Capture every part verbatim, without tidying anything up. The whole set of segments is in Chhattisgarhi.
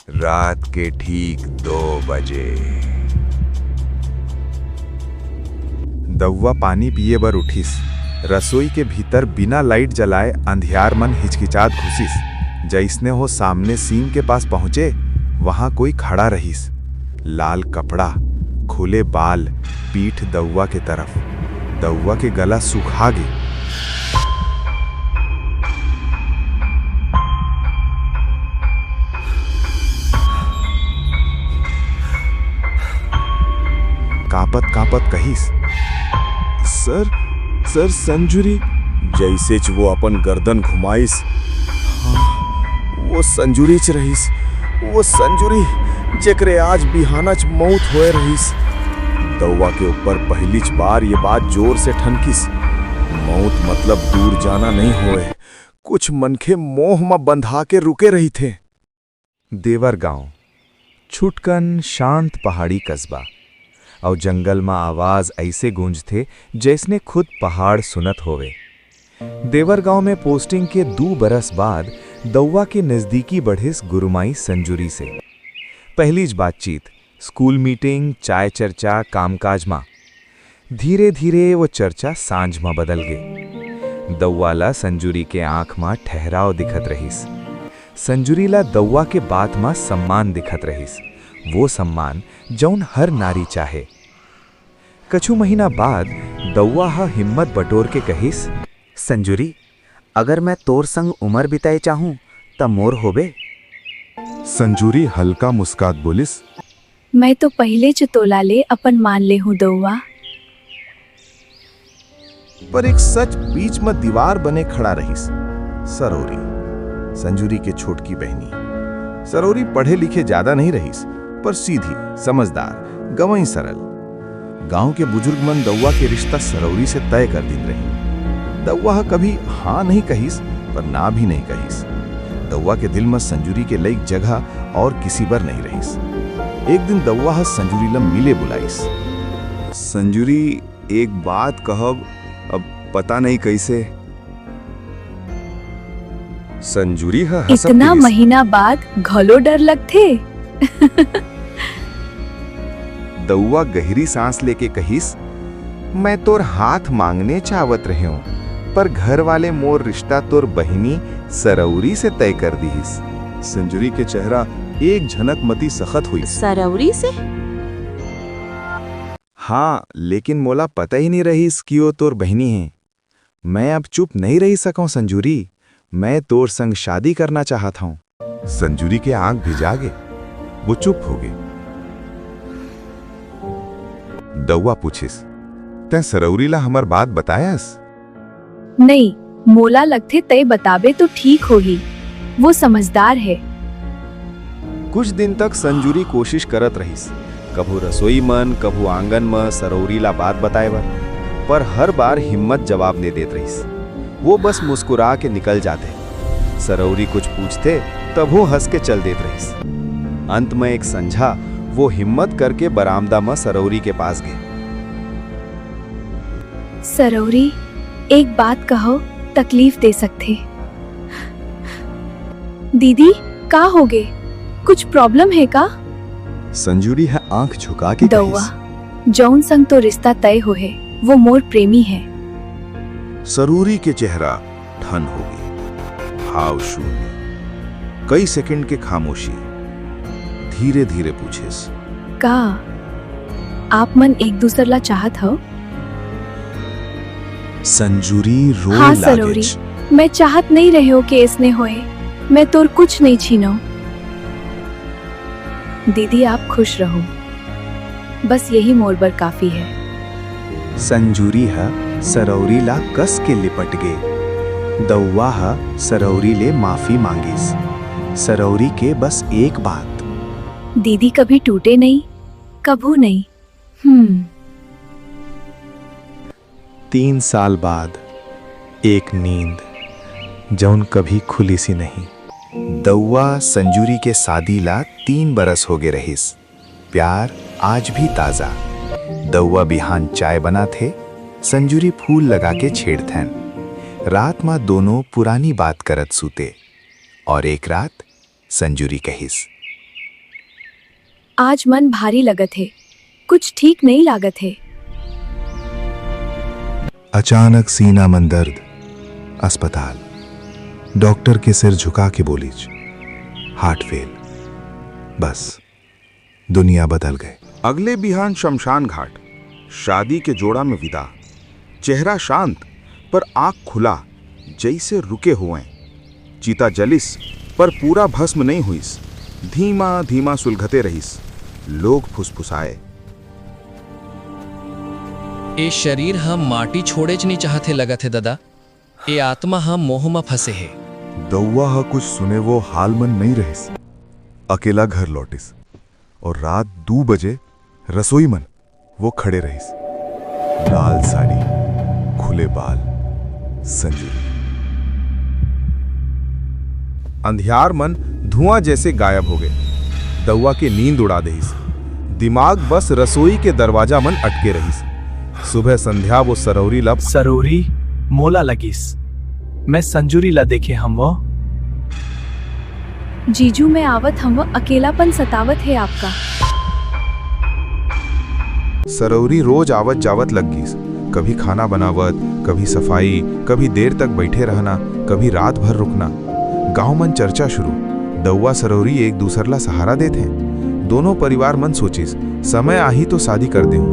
रात के ठीक दो बजे। दउवा पानी पिए बर उठिस। रसोई के भीतर बिना लाइट जलाए अंधियार मन हिचकिचात घुसिस। जइसने वो सामने सिंक के पास पहुंचे, वहां कोई खड़ा रहिस। लाल कपड़ा, खुले बाल, पीठ दउवा के तरफ। दउवा के गला सुखा गे। कांपत कांपत कहिस, "सर, सर, संजुरी।" जइसेच वो अपन गर्दन घुमाइस, हाँ, वो संजुरीच रहिस, वो संजुरी, जेकरे आज बिहानच मउत होए रहिस। दउवा के ऊपर पहिलीच बार ये बात जोर से ठनकिस, "मउत मतलब दूर जाना नइ होए। कुछ मनखे मोह म बंधा के रुके रहिथे।" देवर गांव, छुटकन शांत पहाड़ी कस्बा, अउ जंगल म आवाज अइसे गूंजथे, जइसने खुद पहाड़ सुनत होवे। देवर गांव में पोस्टिंग के दू बरस बाद दउवा के नजदीकी बढ़िस गुरुमाई संजुरी से। पहिलीच बातचीत, स्कूल मीटिंग, चाय चर्चा, कामकाज मा। धीरे-धीरे वो चर्चा सांझ मा बदल गे। दउवा ला संजुरी के आंख मा ठहराव दिखत रहिस। संजुरी ला दउवा के बात मा सम्मान दिखत रहिस। वो सम्मान, जउन हर नारी चाहे। कछु महीना बाद दउवा ह हिम्मत बटोर के कहिस, "संजुरी, अगर मैं तोर संग उमर बिताए चाहूं, त मोर होबे?" संजुरी हल्का मुस्कात बोलिस, "मैं तो पहिलेच तोला ले अपन मान ले हूं दउवा।" पर एक सच बीच म दीवार बने खड़ा रहिस, सरौरी, संजुरी के छोटकी बहिनी। सरौरी पढ़े लिखे जादा नहीं रहिस, पर सीधी, समझदार, गंवई सरल। गांव के बुजुर्ग मन दउवा के रिश्ता सरौरी से तय कर दिन रहिन। दउवा ह कभी हां नहीं कहिस, पर ना भी नहीं कहिस। दउवा के दिल म संजुरी के लइक जगह अउ किसी बर नहीं रहिस। एक दिन दउवा ह संजुरी ल मिले बुलाइस। संजुरी, एक बात कहब, अब पता नहीं कइसे। संजुरी ह हंसत इतना कहिस, महीना बाद घलो डर लगथे? दउवा गहरी सांस लेके कहिस, "मैं तोर हाथ मांगने चाहत रहेंव, पर घर वाले मोर रिश्ता तोर बहिनी सरौरी से तय कर दिहिस।" संजुरी के चेहरा एक झनक मती सखत होइस। सरौरी से? हां, लेकिन मोला पता ही नहीं रहिस कि वो तोर बहिनी हे। मैं अब चुप नहीं रहि सकंव संजुरी, मैं तोर संग शादी करना चाहत हंव। संजुरी के आंख भिजा गे, वो चुप हो गे। दउवा पूछिस, "तैं सरौरी ला हमर बात बतायस?" नहीं, मोला लगथे तैं बताबे तो ठीक होही, वो समझदार हे। कुछ दिन तक संजुरी कोशिश करत रहिस, कभू रसोई मन, कभू आंगन म सरौरी ला बात बताए बर, पर हर बार हिम्मत जवाब नइ देत रहिस। वो बस मुस्कुरा के निकल जाथे। सरौरी कुछ पूछथे, तभो हंस के चल देत रहिस। अंत म एक संझा वो हिम्मत करके बरामदा म सरौरी के पास गे। सरौरी, एक बात कहो, तकलीफ दे सकथे। दीदी, का होगे? कुछ प्रॉब्लम हे का? संजुरी ह आंख झुका के दउवा, कहिस, जउन संग तो रिश्ता तय होहे, वो मोर प्रेमी हे। सरौरी के चेहरा ठन होगे। भाव शून्य। कई सेकंड के खामोशी। धीरे-धीरे पूछिस, का आप मन एक दूसर ला चाहत हव? संजुरी रोए हां, लागेच। सरौरी, मैं चाहत नइ रहेंव के अइसने होए। मैं तोर कुछ नइ छीनंव। दीदी, आप खुश रहो। बस यही मोर बर काफी हे। संजुरी ह सरौरी ला कस के लिपट गे। दउवा ह सरौरी ले माफी मांगिस। सरौरी के बस एक बात। दीदी कभी टूटे नइ, कभू नइ। हम्म। तीन साल बाद एक नींद, जउन कभी खुलिस ही नहीं। दउवा संजुरी के शादी ला तीन बरस होगे रहिस। प्यार आज भी ताजा। दउवा बिहान चाय बनाथे, संजुरी फूल लगा के छेड़थन। रात म दोनों पुरानी बात करत सूते। अउ एक रात संजुरी कहिस, आज मन भारी लगत हे, कुछ ठीक नइ लागत हे। अचानक सीना मन दर्द, अस्पताल। डॉक्टर के सिर झुका के बोलिच, "हार्ट फेल।" बस, दुनिया बदल गए। अगले बिहान शमशान घाट, शादी के जोड़ा में विदा। चेहरा शांत, पर आंख खुला, जइसे रुके हुए। चिता जलिस, पर पूरा भस्म नइ होइस। धीमा-धीमा सुलगते रहिस। लोग फुसफुसाए। ए शरीर ह माटी छोड़ेच नइ चाहत हे लगत हे ददा। ए आत्मा ह मोह म फंसे हे। दउवा ह कुछ सुने वो हाल मन नइ रहिस। अकेला घर लौटिस और रात दू बजे रसोई मन वो खड़े रहिस। लाल साड़ी, खुले बाल, संजूरी। अंधियार मन धुआं जैसे गायब हो गए। दउवा के नींद उड़ा देहिस। दिमाग बस रसोई के दरवाजा मन अटके रहिस। सुबह संध्या वो सरौरी ला सरौरी, मोला लगिस, मैं संजूरी ला देखे हंव। जीजू, मैं आवत हंव, अकेलापन सतावत हे आपका। सरौरी रोज आवत जावत लग गिस, कभी खाना बनावत, कभी सफाई, कभी देर तक बैठे रहना, कभी रात भर रुकना। गांव मन चर्चा शुरू। दउवा सरौरी एक दूसर ला सहारा देत हें। दोनों परिवार मन सोचिस, समय आही तो शादी कर देहूं।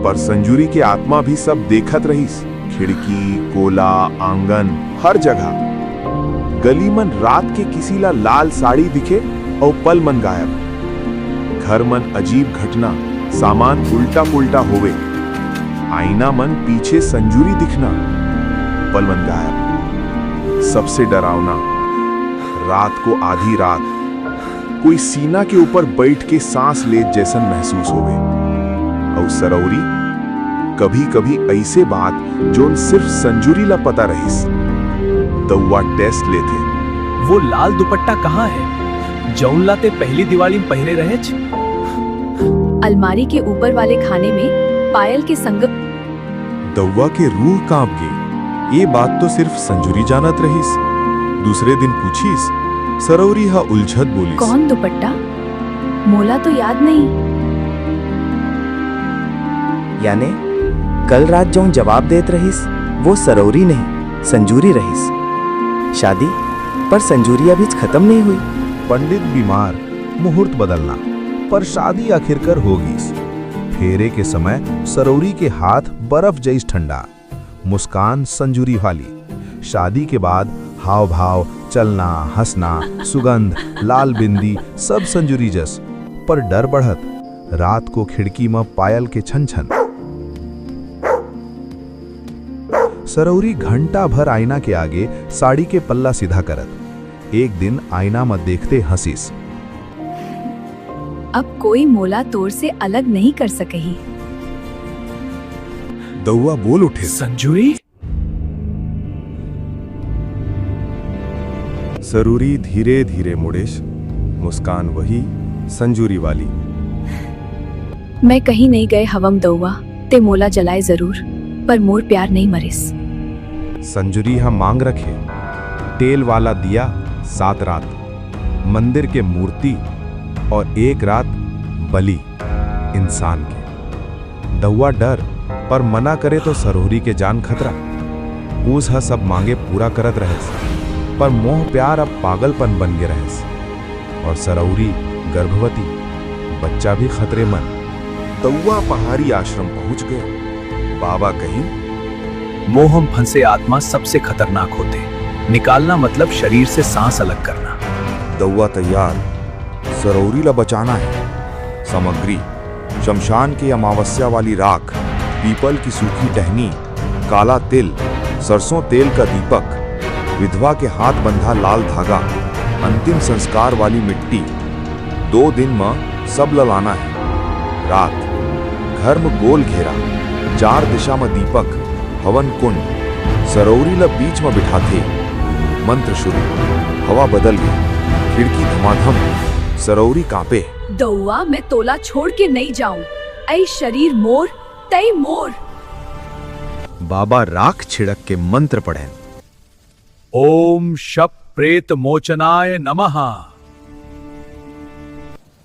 पर संजूरी के आत्मा भी सब देखत रहिस। खिड़की, कोला, आंगन, हर जगह। गली मन रात के किसी ला लाल साड़ी दिखे अउ पल मन गायब। घर मन अजीब घटना, सामान उल्टा पुल्टा होवे, आईना मन पीछे संजूरी दिखना, पल मन गायब। सबसे डरावना, रात को आधी रात कोई सीना के ऊपर बैठ के सांस लेत जैसन महसूस होवे। अउ सरौरी, कभी-कभी ऐसे बात जोन सिर्फ संजूरी ला पता रहिस। दउवा टेस्ट लेथे। वो लाल दुपट्टा कहाँ है, जौन ला ते पहली दिवाली में पहिरे रहेच? अलमारी के ऊपर वाले खाने में पायल के संग। दउवा के रूह कांप गे। ये बात तो सिर्फ संजुरी जानत रहिस। दूसरे दिन पूछिस, सरौरी हा उलझत बोलिस। कौन दुपट्टा? मोला तो याद नहीं। याने, कल रात जौन जवाब देत रहिस, वो सरौरी नहीं, संजूरी रहिस। शादी, पर संजूरी अभी खत्म नहीं हुई। पंडित बीमार, मुहूर्त बदलना, पर शादी आखिरकार हो गईस। फेरे के समय सरौरी के हाथ बर्फ जैस ठंडा, मुस्कान संजूरी वाली। शादी के बाद हाव भाव, चलना, हंसना, सुगंध, लाल बिंदी, सब संजूरी जस। पर डर बढ़त, रात को खिड़की म पायल के छन छन। सरौरी घंटा भर आईना के आगे साड़ी के पल्ला सीधा करत। एक दिन आईना म देखते हंसिस। अब कोई मोला तोर से अलग नहीं कर सकही। दउवा बोल उठे। संजूरी? सरौरी धीरे-धीरे मुड़ेस, मुस्कान वही संजूरी वाली। मैं कहीं नहीं गए हवंव दउवा, ते मोला जलाए जरूर, पर मोर प्यार नहीं मरिस। संजूरी हा मांग रखे, तेल वाला दिया, सात रात, मंदिर के मूर्ति और एक रात बलि इंसान के। दउवा डर, पर मना करे तो सरौरी के जान खतरा। उस ह सब मांगे पूरा करत रहेस, पर मोह प्यार अब पागलपन बन गे रहेस। और सरौरी गर्भवती, बच्चा भी खतरे मन। दउवा पहाड़ी आश्रम पहुंच गए। बाबा कही, मोह म फंसे आत्मा सबसे खतरनाक होते। निकालना मतलब शरीर से सांस अलग करना। दउवा तैयार, सरौरी ला बचाना है। सामग्री, शमशान के अमावस्या वाली राख, पीपल की सूखी टहनी, काला तिल, सरसों तेल का दीपक, विधवा के हाथ बंधा लाल धागा, अंतिम संस्कार वाली मिट्टी। दो दिन म सब ल लाना है। रात, घर म गोल घेरा, चार दिशा म दीपक, हवन कुंड, सरौरी ल बीच म बिठाथे। मंत्र शुरू, हवा बदल गे, खिड़की धमाधम, सरौरी कांपे। दउवा, मैं तोला छोड़ के नइ जाऊं। ऐ शरीर मोर, तई मोर। बाबा राख छिड़क के मंत्र पढ़ेन। ओम शप प्रेत मोचनाय नमः।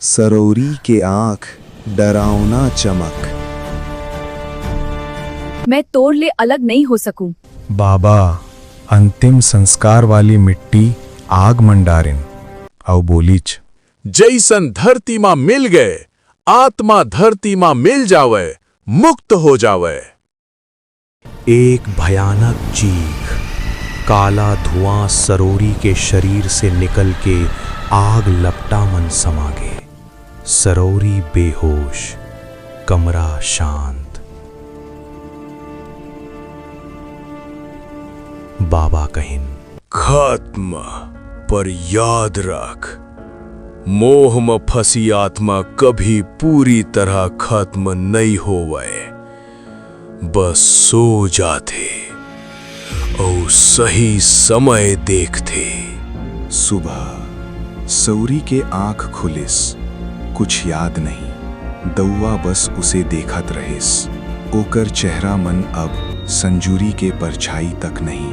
सरौरी के आंख, डरावना चमक। मैं तोर ले अलग नइ हो सकूं। बाबा अंतिम संस्कार वाली मिट्टी आग मन डारिन अउ बोलिच। जइसन धरती म मिल गए, आत्मा धरती म मिल जावय, मुक्त हो जावय। एक भयानक चीख, काला धुआं सरौरी के शरीर से निकल के आग लपटा मन समा गे। सरौरी बेहोश, कमरा शांत। बाबा कहिन, खत्म, पर याद रख, मोह म फंसी आत्मा कभी पूरी तरह खत्म नइ होवय, बस सो जाथे अउ सही समय देखथे। सुबह सरौरी के आंख खुलिस। कुछ याद नहीं। दउवा बस उसे देखत रहिस। ओकर चेहरा मन अब संजुरी के परछाई तक नहीं।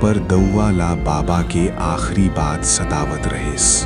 पर दउवा ला बाबा के आखिरी बात सतावत रहिस।